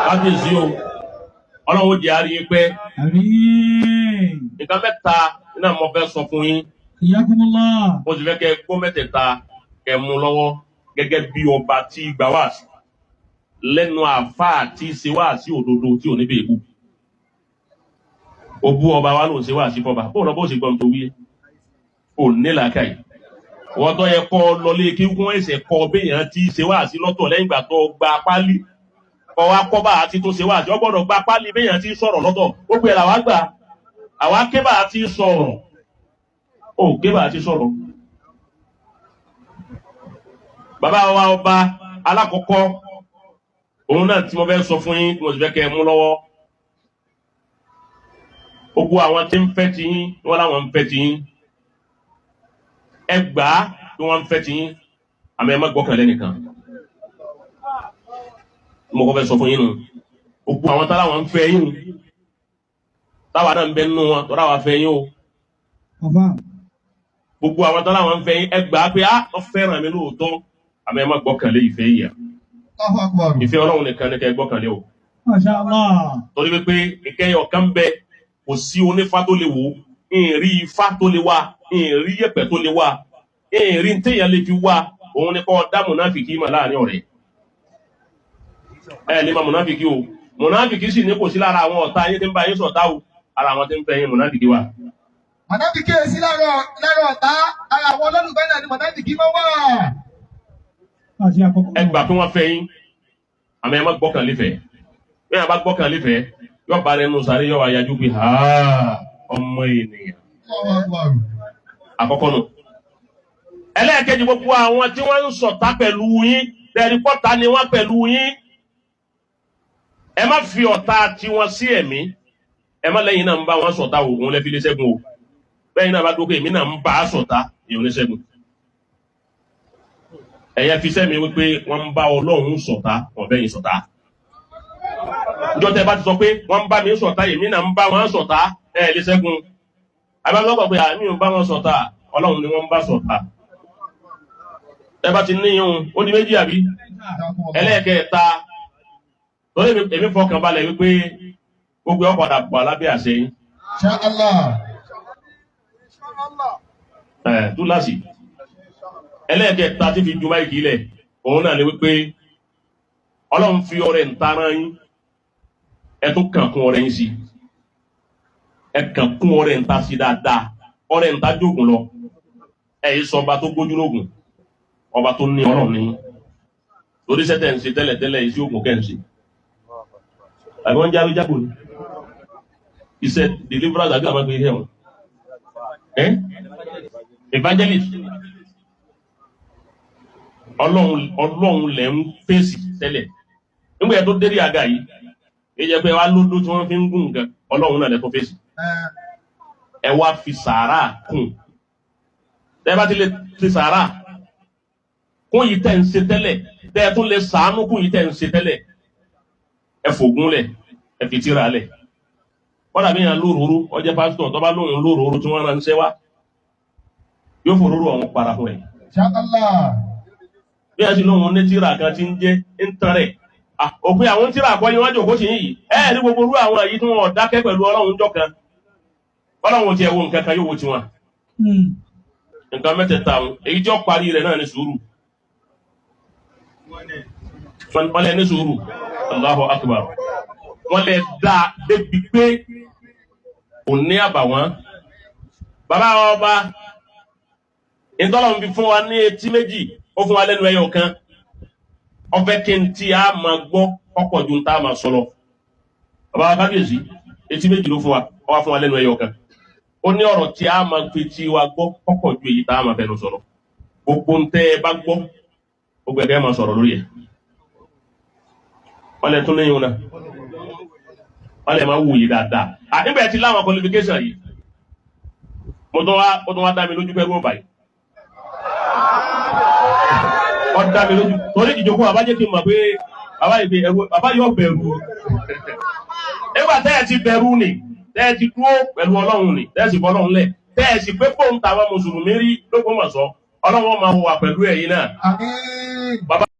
Kábíyèsí o, Ọlọ́run ó jẹ́ àárí yín pẹ́. Àmín. Nǹkan mẹ́ta náà mo fẹ́ sọ fún yín. Hiyakumullah. Mo sì fẹ́ kẹ́ gbọ́ mẹ́tẹ̀ẹ̀ta, kẹ́ mú lọ́wọ́ gẹ́gẹ́ bí ọba tí gbà wá sí lẹ́nu àáfàá tí ṣe wá sí òdodo tí ò ní bèèbù. Ó bú ọba wa ló ń ṣe wá sí fọba bó lọ bó sì gbọ́n tó wíyé ò ní làákàyè. Wọ́n tó yẹ kọ́ lọlé kí wọ́n ẹsẹ̀ kọ́ béèyàn tí ṣe wá sí lọ́tọ̀ lẹ́yìn ìgbà tó gba pálí kọ́ wa kọ́ bá àti tó ṣe wá sí. Ọ gbọ́dọ̀ gba pálí béèyàn tí sọ̀rọ̀ lọ́tọ̀. Gbogbo ẹ̀ làwa gbà, àwa kébà àti sọ̀rọ̀, ó kébà àti sọ̀rọ̀. Bàbá wa ọba alákọ̀ọ́kọ́, òun náà tí mo fẹ́ sọ fún yín, tí mo sì fẹ́ kẹ́ ẹ mú lọ́wọ́. Gbogbo àwọn tí ń fẹ́ ti yín, wọ́n láwọn ń fẹ́ ti yín. Ẹ gbà á bí wọ́n ń fẹ́ ti yín, àmọ́ ẹ má gbọ́kànlé nìkan. Mo kọ́ fẹ́ sọ fún yín nù. Gbogbo àwọn táwọn ń fẹ́ yín, táwa náà ń bẹ nínú wọn, tọ́ra wa fẹ́ yín o. Confirm. Gbogbo àwọn táwọn ń fẹ́ yín, ẹ gbà á pé á wọ́n fẹ́ràn mi lóòótọ́, àmọ́ ẹ má gbọ́kànlé ìfẹ́ yìí. Allahu Akbar. Ìfẹ́ Ọlọ́run nìkan ní kẹ́ ẹ gbọ́kànlé o. Masha Allah. Torí wípé ìkẹyìn ọ̀kan bẹ, kò sí onífá tó lè wò ó, ìrì ifá tó lè wá, ìrì yẹ̀pẹ̀ tó lè wá, ìrì téèyàn lè fi wá. Òun ni kọ́ dá mùnáfìkì mà láàrin ọ̀rẹ́. Ẹ lè má mùnáfìkì o. Mùnáfìkì sì ní kò sí lára àwọn ọ̀tá yín tí ń bá yín ṣọ̀tá o. Ara àwọn tí ń fẹ́ yín mùnáfìkì wà. Mọ̀nàfíkì èsì lára ọ̀tá, ara àwọn olólùfẹ́ náà ni mọ̀nàfíkì máa wà. Àti àkọ́kọ́. Ẹ gbà pé wọ́n fẹ́ yín, àmọ́ ẹ má gbọ́kànlé fẹ́. Bí wọ́n bá gbọ́kànlé fẹ́, yóò bá rẹ nù sáré, yóò wá yájú pé ha ọmọ ènìyàn. Allahu Akbar. Àkọ́kọ́ nù. Ẹlẹ́ẹ̀kejì, gbogbo àwọn tí wọ́n ń ṣọ̀tá pẹ̀lú yín, tẹ̀rí pọ́ta ni wọ́n pẹ̀lú yín, ẹ má fi ọ̀tá tiwọn sí ẹ̀mí. Ẹ má lẹ́yìn náà ń bá wọn ṣọ̀tá o, òun lẹ́ fi lé ṣẹ́gun o. Bẹ́ẹ̀ náà bá dókè, èmi náà ń bá a ṣọ̀tá, èèyàn lé ṣẹ́gun. Ẹ̀yẹ fi sẹ́mi wípé wọ́n ń bá Ọlọ́run ṣọ̀tá, wọ́n bẹ́yìn ṣọ̀tá. Ìjọ tẹ bá ti sọ pé wọ́n ń bá mi ṣọ̀tá, èmi náà ń bá wọn ṣọ̀tá, ẹ̀ lé ṣẹ́gun. Àbábọ́kọ̀ pé àmì ò bá wọn ṣọ̀tá, Ọlọ́run ni wọ́n ń bá ṣọ̀tá. Ẹ bá ti níyàn, ó di méjì àbí? Ẹlẹ́ẹ̀kẹta, torí èmi fọkàn balẹ̀ wípé gbogbo ẹ̀ padà bọ̀ lábẹ́ àṣẹ yín. Insha Allah. Ẹ̀ túláàsì. Ẹlẹ́ẹ̀kẹta tí fi ju máìkì lẹ̀, òun náà ni wípé Ọlọ́run fi ọrẹ ń tara yín, ẹ tún kàn kún ọrẹ yín sí. Ẹ kàn kún ọrẹ ń ta sí dáadáa. Ọrẹ ń ta jókòó lọ. Ẹ yìí sọ ọba tó gbójú lóògùn, ọba tó ní Ọlọ́run ní torí sẹ́tẹ̀ ń ṣe tẹ́lẹ̀tẹ́lẹ̀, iṣẹ́ ògùn kẹ́ ń ṣe, àbí wọ́n ń jáwé jágbó ni, iṣẹ́ deliverance àbí àwọn agbègbè wọn ẹ́ evangelist. Ọlọ́run, Ọlọ́run lẹ̀ ń fèsì tẹ́lẹ̀. Nígbà yẹn tó dérí àga yìí, èyí jẹ́ pé wá lódó tí wọ́n fi ń gún nǹkan, Ọlọ́run náà lẹ̀ tó fèsì. Ẹ wá fi sàárà kún. Tẹ́ bá ti lè fi sàárà kún yìí tẹ́ ń ṣe tẹ́lẹ̀, tẹ́ ẹ tún lè sàánú kún yìí tẹ́ ń ṣe tẹ́lẹ̀, ẹ fògùn lẹ̀, ẹ fi tírà lẹ̀. Wọ́n dàbí yàn lóróró, ọjẹ́ pásítọ̀ tó bá lóhùn lóróró tí wọ́n ránṣẹ́ wá, yóò fòróró ọ̀hún para fún ẹ̀. Insha Allah. Bí a sì lóhun ní tírà kan tí ń jẹ́ ń tan rẹ̀, òpin àwọn tírà kọ́ ni wọ́n jòkó sí yìí. Ẹ rí gbogbo orú àwọn èyí tí wọ́n dákẹ́ pẹ̀lú Ọlọ́run jọ kan, Ọlọ́run tiẹ̀ wo nǹkan kan, yóò wo tiwọn. Nǹkan mẹ́tẹ̀ẹ̀ta àwọn èyí tí ó parí rẹ̀ náà ní sùúrù. Wọ́n lẹ ní sùúrù. Allahu Akbar. Wọ́n lẹ dá débi pé kò ní àbàwọ́n. Bàbá wa ọba, ìtọ́lọ́run fi fún wa ní etí méjì, ó fún wa lẹ́nu ẹyọ kan. Ọfẹ́ kí n tí a máa gbọ́ ọ̀pọ̀ ju n tá a máa sọ lọ. Bàbá wa kábíyèsí, etí méjì ló fún wa, ó wá fún wa lẹ́nu ẹyọ kan. Ó ní ọ̀rọ̀ tí a máa fi tí wa gbọ́ ọ̀pọ̀ ju èyí tá a máa fẹnu sọ̀rọ̀. Gbogbo ń tẹ́ ẹ bá gbọ́, gbogbo ẹ̀kẹ́ máa sọ̀rọ̀ lórí ẹ̀. Wọ́n lè tún níyìn náà, wọ́n lè máa wòye dáadáa. Nígbà tí láwọn qualification yìí, mo tún wá dá mi lójú pé ẹrú ọba yìí ó dá mi lójú, torí ìjókòó bàbá jẹ́ kí n mọ̀ pé bàbá yìí pé ẹrú bàbá yóò bẹ̀rù. Nígbà tẹ́ ẹ ti bẹ̀rù ni, tẹ́ ẹ ti dúró pẹ̀lú Ọlọ́run ni, tẹ́ ẹ sì fọlọ́run lẹ̀, tẹ́ ẹ sì pé bóun táwọn mùsùlùmí rí l'Ógbómọ̀ṣọ́, Ọlọ́run máa wà pẹ̀lú ẹ̀yin náà. Àmín. Bàbá.